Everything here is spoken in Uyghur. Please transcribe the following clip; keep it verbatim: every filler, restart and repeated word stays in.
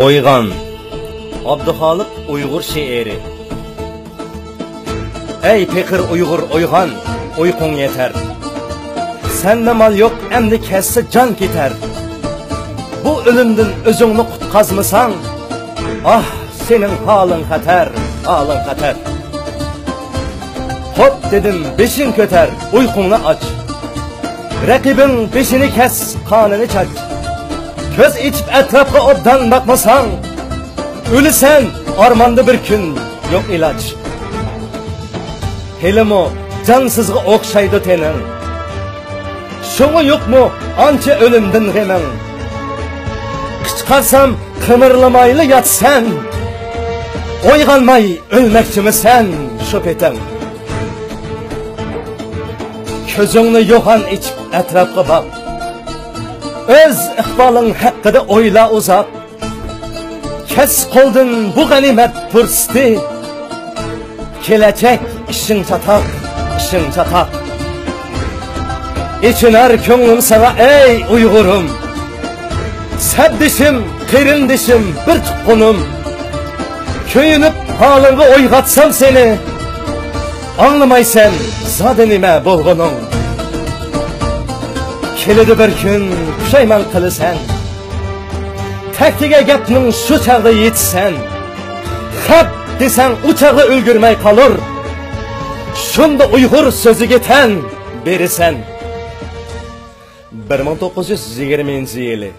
ئويغان. ئابدۇخالىق ئۇيغۇر شېئىرى. ئەي پېقىر ئۇيغۇر، ئويغان، ئۇيقۇڭ يېتەر. سەندە مال يوق، ئەمدى كەتسە جان كېتەر. بۇ ئۆلۈمدىن ئۆزۈڭنى قۇتقازمىساڭ، ئاھ، سېنىڭ ھالىڭ خەتەر، ھالىڭ خەتەر. خوپ دېدىم، بېشىڭ كۆتەر، ئۇيقۇڭنى ئاچ. رەقىبىڭ بېشىنى كەس، قانىنى چاچ. كۆز ئېچىپ ئەتراپقا ئوبدان باقمىساڭ، ئۆلىسەن ئارماندا بىر كۈن، يوق ئىلاج. ھېلىمۇ جانسىزغا ئوخشايدۇ تېنىڭ. شۇڭا يوقمۇ ئانچە ئۆلۈمدىن غېمىڭ؟ قىچقارسام قىمىرلىمايلا ياتىسەن. ئويغانماي ئۆلمەكچىمىسەن شۇ پېتىڭ؟ كۆزۈڭنى يوغان ئېچىپ ئەتراپقا باق. ئۆز ئىقبالىڭ ھەققىدە ئويلا ئۇزاق. كەتسە قولدىن بۇ غەنىيمەت پۇرسىتى. كېلەچەك ئىشىڭ چاتاق، ئىشىڭ چاتاق. ئېچىنار كۆڭلۈم ساڭا، ئەي ئۇيغۇرۇم. سەپدىشىم، قېرىندىشىم، بىر تۇغقىنىم. كۆيۈنۈپ ھالىڭغا ئويغاتسام سېنى، ئاڭلىمايسەن زادى نېمە بولغىنىڭ. كېلىدۇ بىر كۈن، پۇشايمان قىلىسەن. تەكتىگە گەپنىڭ شۇ چاغدا يېتىسەن. خەپ دېسەڭ ئۇ چاغدا ئۈلگۈرمەي قالۇر. شۇندا ئۇيغۇر سۆزىگە تەن بېرىسەن. بىر مىڭ توققۇز يۈز يىگىرمىنچى يىلى.